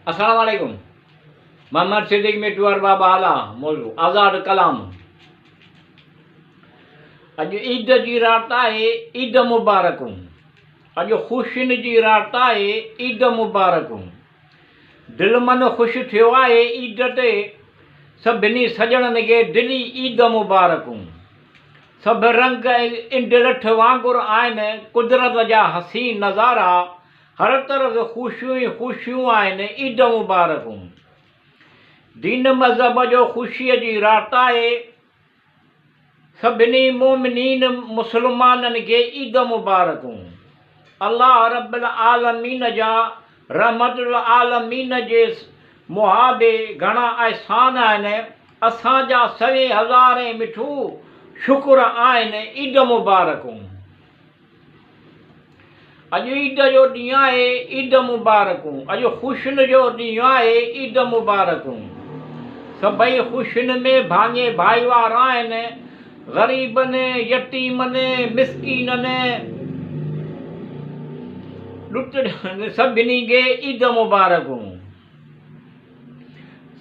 السلام عليڪم محمد صديق مٺو ارباب اعليٰ موضوع آزاد ڪلام اڄ عيد جي رات آهي عيد مبارڪون اڄ خوشين جي رات آهي عيد مبارڪون دل من خوش ٿيو آهي عيد تي سڀني سڄڻن کي دلي عيد مبارڪون سڀ رنگ ۽ انڊلٺ وانگر آهن قدرت جا حسين نظارا هر طرف خوشيون ئي خوشيون آهن عيد مبارڪون دين مذهب جو خوشيء جي رات آهي سڀني مؤمنين مسلمانن کي عيد مبارڪون الله رب العالمين جا رحمت العالمين جي محابي گهڻا احسان آهن اسان جا سوين هزارين مٺو شڪر آهن عيد مبارڪون. اڄ عيد جو ڏينهن آهي عيد مبارڪون اڄ خوشين جو ڏينهن آهي عيد مبارڪون سڀئي خوشين ۾ ڀاڱي ڀائيوار آهن غريبن يتيمن مسڪينن ڏتڙين سڀني کي عيد مبارڪون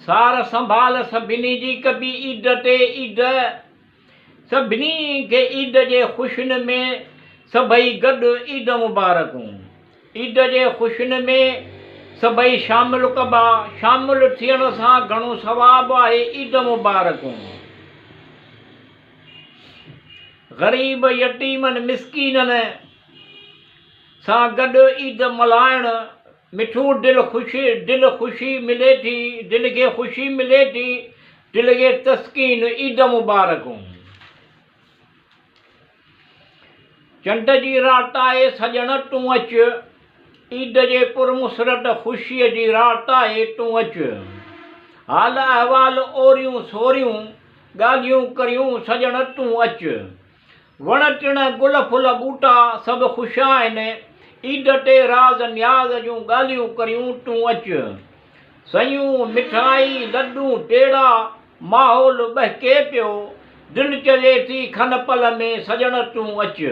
سار سنڀال سڀني جي ڪبي عيد تي عيد سڀني کي عيد جي خوشين ۾ سڀئي گڏ عيد مبارڪون. عيد جي خوشين ۾ سڀئي شامل ڪبا، شامل ٿيڻ سان گهڻو ثواب آهي عيد مبارڪون. غريب يتيمن مسڪينن سان گڏ عيد ملهائڻ مٺو دل خوشي دل خوشي ملي ٿي دل کي خوشي ملي ٿي دل کي تسڪين عيد مبارڪون چنڊ جي رات آهي سڄڻ تون اچ عيد جي پرمسرت خوشيء جي رات آهي تون اچ حال احوال اوريون سوريون ڳالهيون ڪريون سڄڻ تون اچ وڻ ٽڻ گل ڦل ٻوٽا سڀ خوش آهن عيد تي راز نياز جون ڳالهيون ڪريون تون اچ سيون مٺائي لڏون ٽيڙا ماحول ٻهڪي پيو دل چوي ٿي کن پل ۾ سڄڻ تون اچ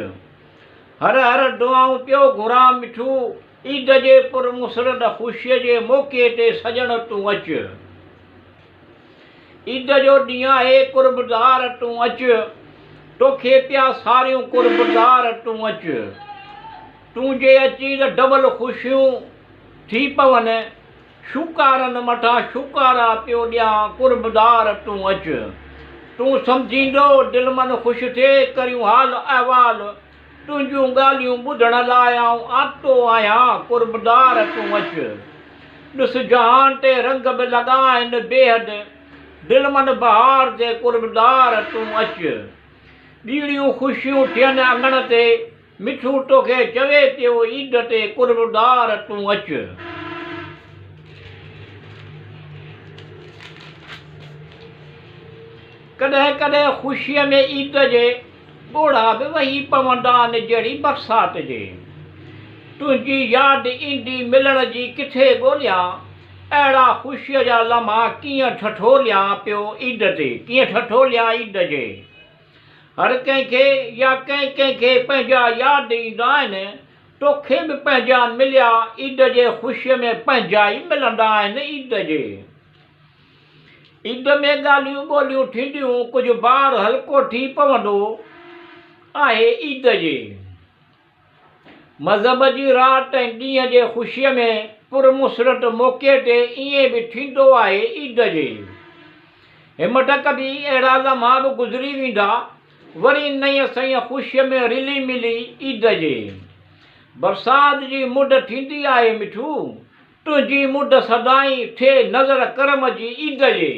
هر هر دعائون پيو گهران مٺو عيد جي پر مسرت خوشيء جي موقعي تي سڄڻ تون اچ. عيد جو ڏينهن آهي قربدار تون اچ توکي پيا ساريون قربدار تون اچ تون جي اچين ته ڊبل خوشيون ٿي پون شوڪارن مٿان شوڪارا پيو ڏيان قربدار تون اچ تون سمجهيندو دل من خوش ٿئي ڪريون حال احوال تنهنجون ڳالهيون ٻڌڻ لاء آئون آتو آهيان قربدار تون اچ. ڏس جهان تي رنگ به لڳا آهن بيحد دل من بهار تي قربدار تون اچ. ٻيڻيون خوشيون ٿين اڱڻ تي مٺو توکي چوي پيو عيد تي قربدار تون اچ. ڪڏهن ڪڏهن خوشيء ۾ عيد جي ڳوڙها به وهي پوندا آهن جهڙي برسات جي. تنهنجي ياد ايندي ملڻ جي ڪٿي ڳوليان اهڙا خوشيء جا لمحا ڪيئن ٺٺوليان پيو عيد تي ڪيئن ٺٺوليان عيد جي. هر ڪنهن کي يا ڪنهن ڪنهن کي پنهنجا ياد ايندا آهن توکي به پنهنجا مليا عيد جي خوشيء ۾ پنهنجا ئي ملندا آهن عيد جي. عيد ۾ ڳالهيون ٻولهيون ٿينديون، ڪجهه بار هلڪو ٿي پوندو آهي. عيد جي مذهب جي رات ۽ ڏينهن جي خوشيء ۾ پرمسرت موقعي تي ائين به ٿيندو آهي. عيد جي همت ڪبي، اهڙا لمحا به گذري ويندا، وري نئين سئين خوشيء ۾ رلي ملي عيد جي برسات جي مند ٿيندي آهي. مٺو! تنهنجي مند سدائين ٿئي نظر ڪرم جي عيد جي.